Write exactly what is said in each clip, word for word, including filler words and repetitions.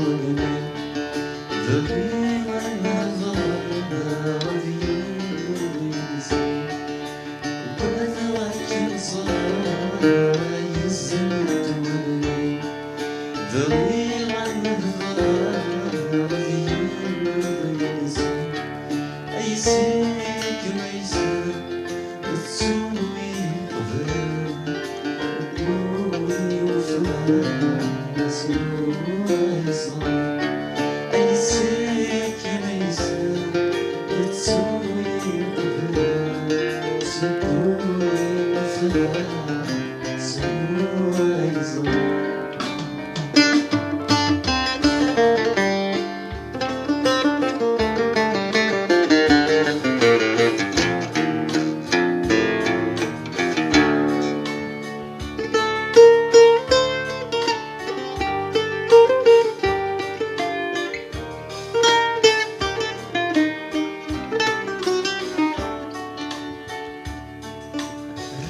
Bɣiɣ ad nehḍer d yiwen n wegzi, ugadeɣ akken ẓriɣ yezzen ddwelli. Bɣiɣ ad nehḍer d yiwen n wegzi, ayes-ik ma yezzen.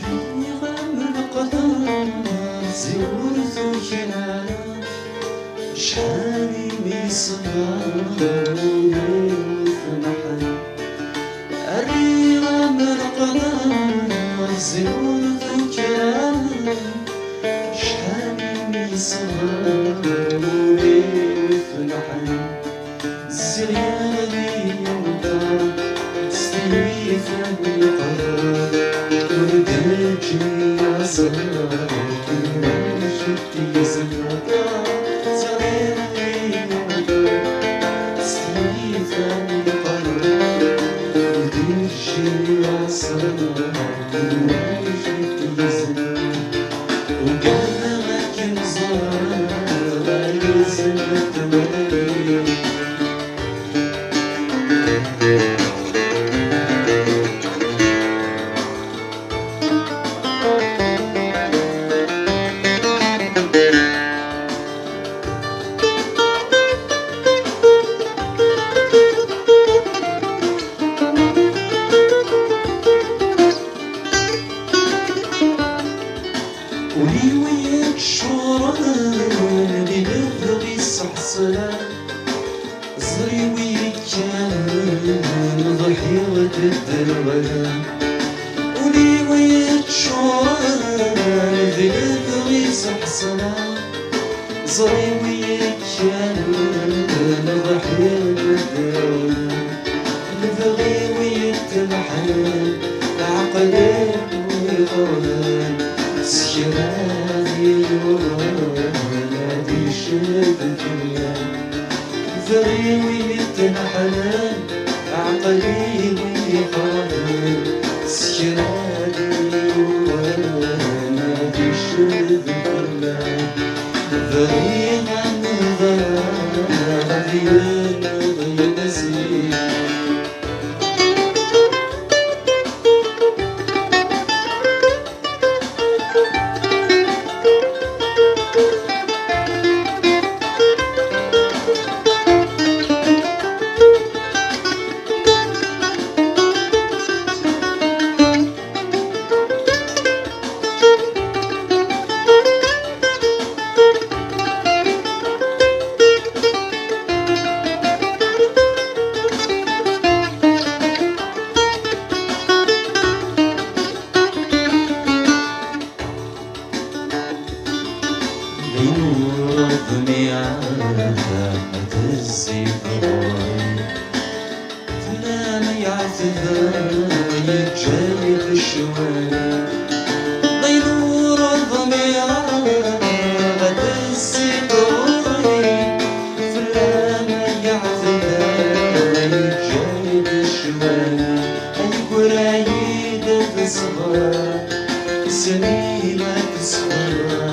Rriɣ-am leqder, ziɣ ur tukin ara. Acḥal imi ṣebreɣ, ur temḥen. Rriɣ-am leqder, ziɣ ur tukin ara. Acḥal imi ṣebreɣ, ur temḥen. Ziɣ yal mi yewweḍ s tyita n lqader, ur d-neǧǧi aẓar, iwanek-it yezmer. Ziɣ yal mi yewweḍ s tyita n lqader, ur d-neǧǧi aẓar, iwanek-it yezmer. Ugadeɣ akken ẓriɣ yezmer ddwelli. Ul-iw yettcuren di lebɣi s-ḥeslan, ẓer-iw yekkan ḍḥiɣ-d ddreɣ. Ul-iw yettcuren di lebɣi s-ḥeslan, ẓer-iw yekkan ḍḥiɣ-d ddreɣ. Lebɣi-w yettemḥen, ɛqel-iw iɣerben, s kra d-yuɣen ad iced fell-am. Lebɣi-w yettemḥen, ɛqel-iw iɣerben, s kra d-yuɣen ad iced fell-am. Bɣiɣ ad nehḍer, ad yenneḍ yiles-ik. Lin ur ḍmiɛeɣ ad tezzi ɣur-i. Fell-am yeɛteb, yeǧǧa-yi d ccwal. Lin ur ḍmiɛeɣ ad tezzi ɣur-i. Fell-am yeɛteb, yeǧǧa-yi d ccwal. Ay gura-yi-d ad teṣber, snin ad teṣber.